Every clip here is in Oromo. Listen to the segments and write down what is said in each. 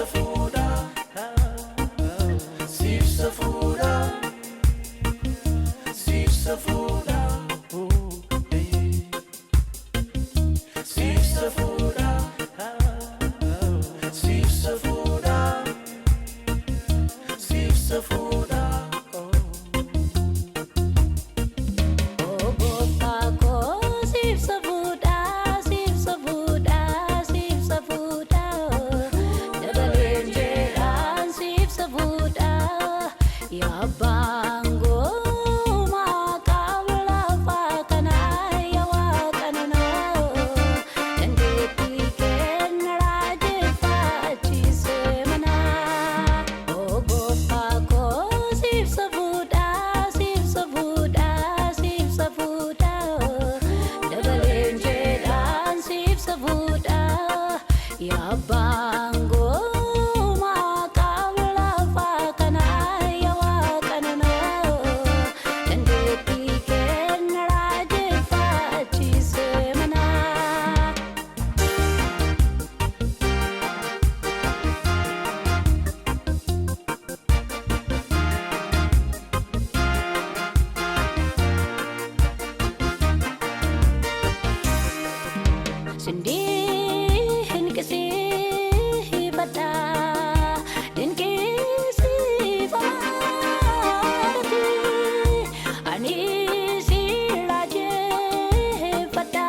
safuudha, siif safuudha, siif safuudha, siif safuudha, siif safuudha, siif safuudha. Gooftaa koo, siif safuudha, siif safuudha, siif safuudha. Dabaleen jedhaan siif safuudha. Yaa abbaan goomaa qaama lafaa kanaa, yaa waaqa nunaa. Dandeettii kenna raajeffachiisee manaa. Gooftaa koo, siif safuudha, siif safuudha, siif safuudha. Dabaleen jedhaan siif safuudha. Yaa abbaan goomaa qaama lafaa kanaa, yaa waaqa nunaa. Dandeettii kenna raajeffachiisee manaa. Sindii hinqisiifadha, dinqisiifamaadhati. Ani si raajeffadha,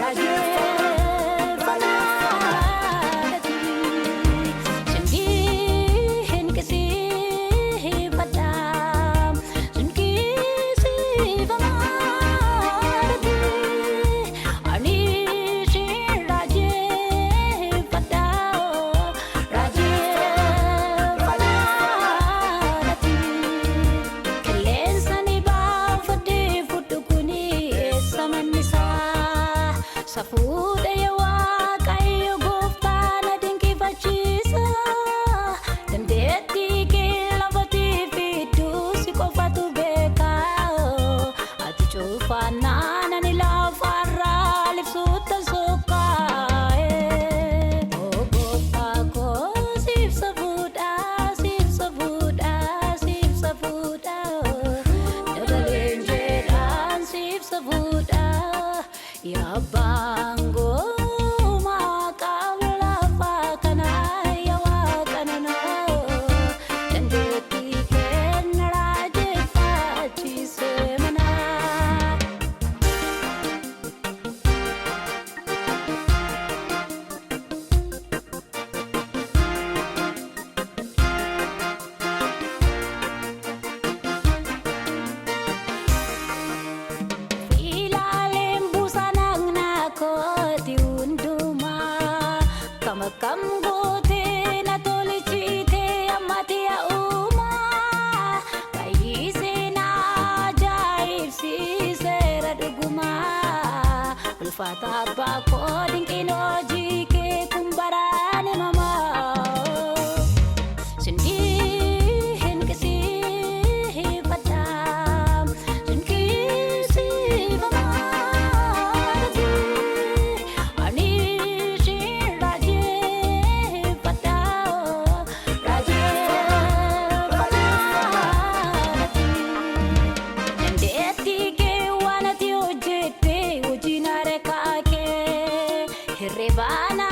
raajeffamaadhati. Sindii hinqisiifadha, dinqisiifamaadhati. Ani si raajeffadha, raajeffamaadhati. Qilleensa ni baafadhee fudhu kuni eessa mannisaa? Safuudha yaa Waaqayyo gooftaa, na dinqifachiisa. Dandeettii kee lafatii fidduu si qofatu beeka. Ati cufaannaan ani lafarraa libsuutta sokkaa'e. Gooftaa koo, siif safuudha, siif safuudha, siif safuudha. Dabaleen jedhaan siif safuudha. Yaa abbaan goomaa qaama lafaa kanaa, yaa waaqa nunaa. Dandeettii kenna raajeffachiisee manaa. Ilaaleen buusanaan kooti hundumaa kam akkam gootee na tolchitee ammati uumaa, fayyisee na ajaa'ibsiiseera dhugumaa. Ulfaata abbaa koo, dinqiin hojii kee kun baraan himamaa. Sindii hinqisiifadha, dinqisiifamaadhati. Ani si raajeffadha, raajeffamaadhati. Dandeettii kee waan ati hojjette hojiin harkaa kee hirribaanaa.